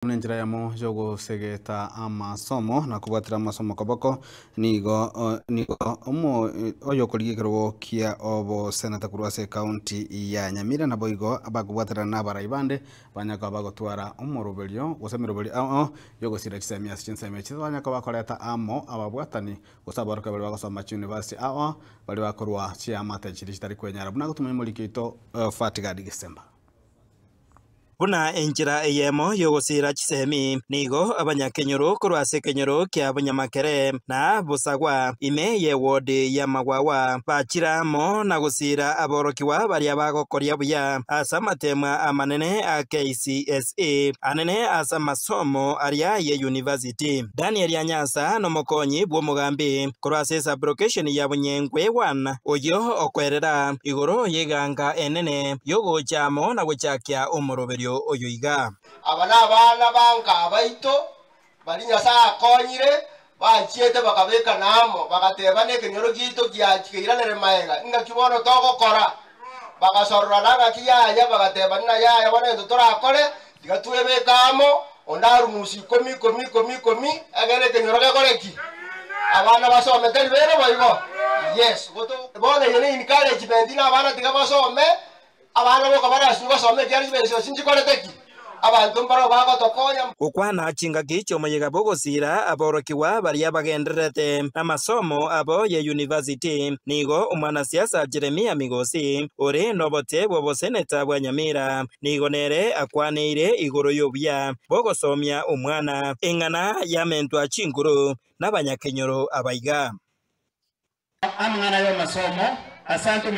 Buna enchera eyemo y'ogosegeta amasomo na kobwatera amasomo koboko, nigo nigo omo oyokorigia ekerogo kia oboseneta korwa ase ekaunti ya Nyamira naboigo abakobwaterana na abarai bande banya koba bagotwara omoroberio gose emeroberio ao ao yogosira chisemi ase chinsemo echi banya koba bakoreta amo ababwatani gose aborokia baria bagosoma chiuniversity ao ao baria bakorwa chiamate chiria chitari kwenyara buna gotumia omoriki oito Fatgard Gisemba. Buna enchera eyemo y'ogosiira chisemi, nigo abanyakenyoro korwa ase ekenyoro kia Bonyamakere na Bosagwa, ime y'ewodi y'Amagwawa, bachire amo na gosiira aborokigwa baria bagokoria buya ase amateemwa amanene a KCSE anene ase amasomo aria ye University. Daniel Anyasa nomokonyi bw'omogambi korwa ase esabulokesheni ya Bunyengwe 1, oyio okoerera igoro y'eganga enene y'ogocha amo na gochakia omoroberio oyo iga. Aba nabana ba nka baito, baria Nyasae akonyire, banchiete bakabekana amo, bagateba nekenyoro giaito giairanere maega, ingaki bono togokora. Bagasororana ng'aki yaya, bagateba nina yaya bono egento torakore, tiga twebeke amo, onde arunusu ikomi ikomi ikomi ikomi, egere ekenyoro gekore ki? Abana basome tari bere boigo? Yes. Bono eye ne encouragement na abana tiga basome, abana boka barasibwe basome ekiagera chibesa echi nchikorete ki? Abanto mbaro bagotokonya. Gokwana chingaki chi'omoyega bw'ogosiira aborokigwa baria bagendererete amasomo abo ye university, nigo omwanasiasa Jeremia Migosi ore nobote bw'oboseneta bwa Nyamira nigo nere akwaneire igoro y'obuya bw'ogosomia omwana eng'ana yamentwa chinkuru n'abanyakenyoro abaiga. Amang'ana y'amasomo, asante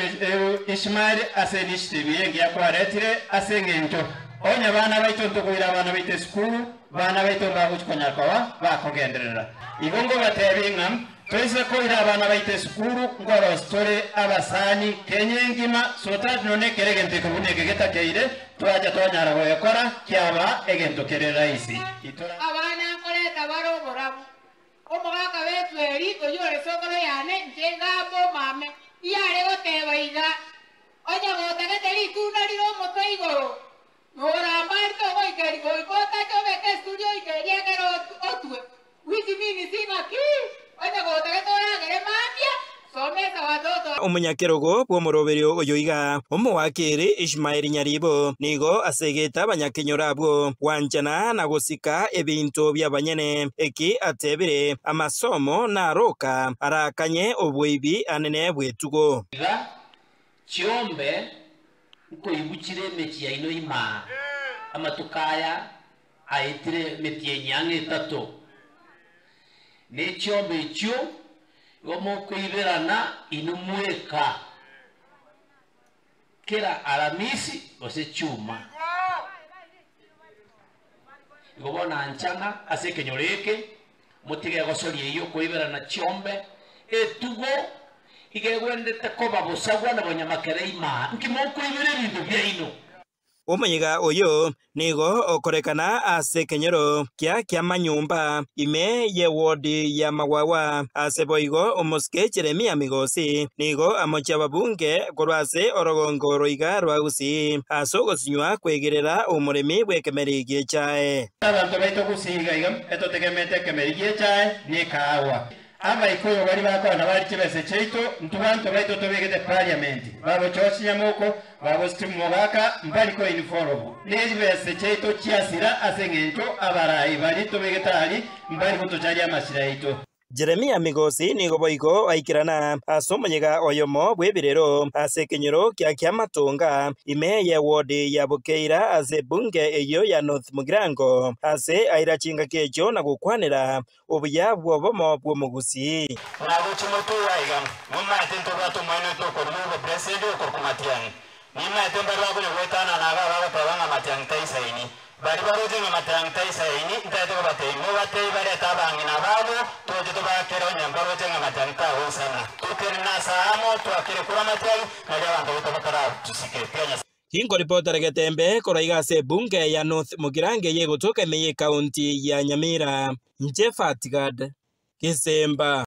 Ishmael ase initiative yengi yakwaretire ase eng'encho onya bana baito ntokoira abana baito esukuru, bana baito mbagochi koba bakogenderera. Igo ngobatebi ng'a toise koira abana baito esukuru ngorosi tore abasani Kenya engima, so that none ekere egento ekebuna eke getakeire twacha twanyara goekora kiaba egento kere rahisi. Abana nkoreta bare oborabu omogaka betweri oyo ore sokoro yane nche ngamba omame iyare goteba iga onye gotagete ritunda rire omotwe igoro norambari togoikeri goika otache obeke esuri oikeri ekero otwe, which means ng'aki onye gotagete oragere mambia somesa watoto. Omonyakerogo bw'omoroberio oyo iga omowakiri Ishmael Nyaribo nigo asegete abanyakenyoro abwo gwanchana na gosika ebinto by'abanyene eki atebire amasomo naroka arakanye obwoibi anene bwetugo. Iga chiombe nkoibuchire emechi yaino ima amatukaya aetire emeti enyang'a etato ne chiombe echio igo mokoiberana inu mweka kera Aramisi gose chuma igo bono nchana ase ekenyoro eke motige gosoria eywo koiberana chiombe etugo igegwendete koba bosagwa na bonyamakere ima nki mokoibera ebinto biaino. Omoyiga oyo nigo okorekana ase ekenyoro kia kiamanyumba ime ye wodi ya Magwawa ase boigo omosike Jeremia Migosi nigo amochia ababunge korwa ase orogongo roiga rwa Gusii ase ogosinywa kwegerera omoremi bw'ekemeri giechae. Abanto baito gusiga iga etotegemete ekemeri giechae nekaagwa abaikoyo bari bakona bari chibese chiaito ntubanto baito tobegete parliament babo George Nyamoko babo Steve Mogaka mbariko inforobo nechibese chiaito chiasira ase eng'encho abarai bari tobegete ari mbari gotocharia amasira yaito. Jeremia Migosi nigo boigo aikirana ase omoyega oyomo bw'ebirero ase ekenyoro kia kiamatunga ime ye wodi ya Bukeira ase bunge eyo ya North Mugirango ase aira chingaki echio na gokwanera obuya bw'obomo bw'omogusii. Nagochi motuwa iga mumaete ntobwate omwene tokoruga president okokumatiani nimaete mbari bakonya gwetana naga bagoteba ng'a matiang'i taisaini bari baroche ng'a matiang'i taisaini ntaete kobatei mobatei bareta abang'ina babo toche tobakere onye mbaroche ng'a matiang'i tagoisana tokere nasa amo twakere kura matiang'i nari abanto baito bataratusike tiga. Kinkoripotera Getembe korwa iga ase ebunge ya North Mugirango eye egotoka ime ye ekaunti ya Nyamira, nche Fatgard Gisemba.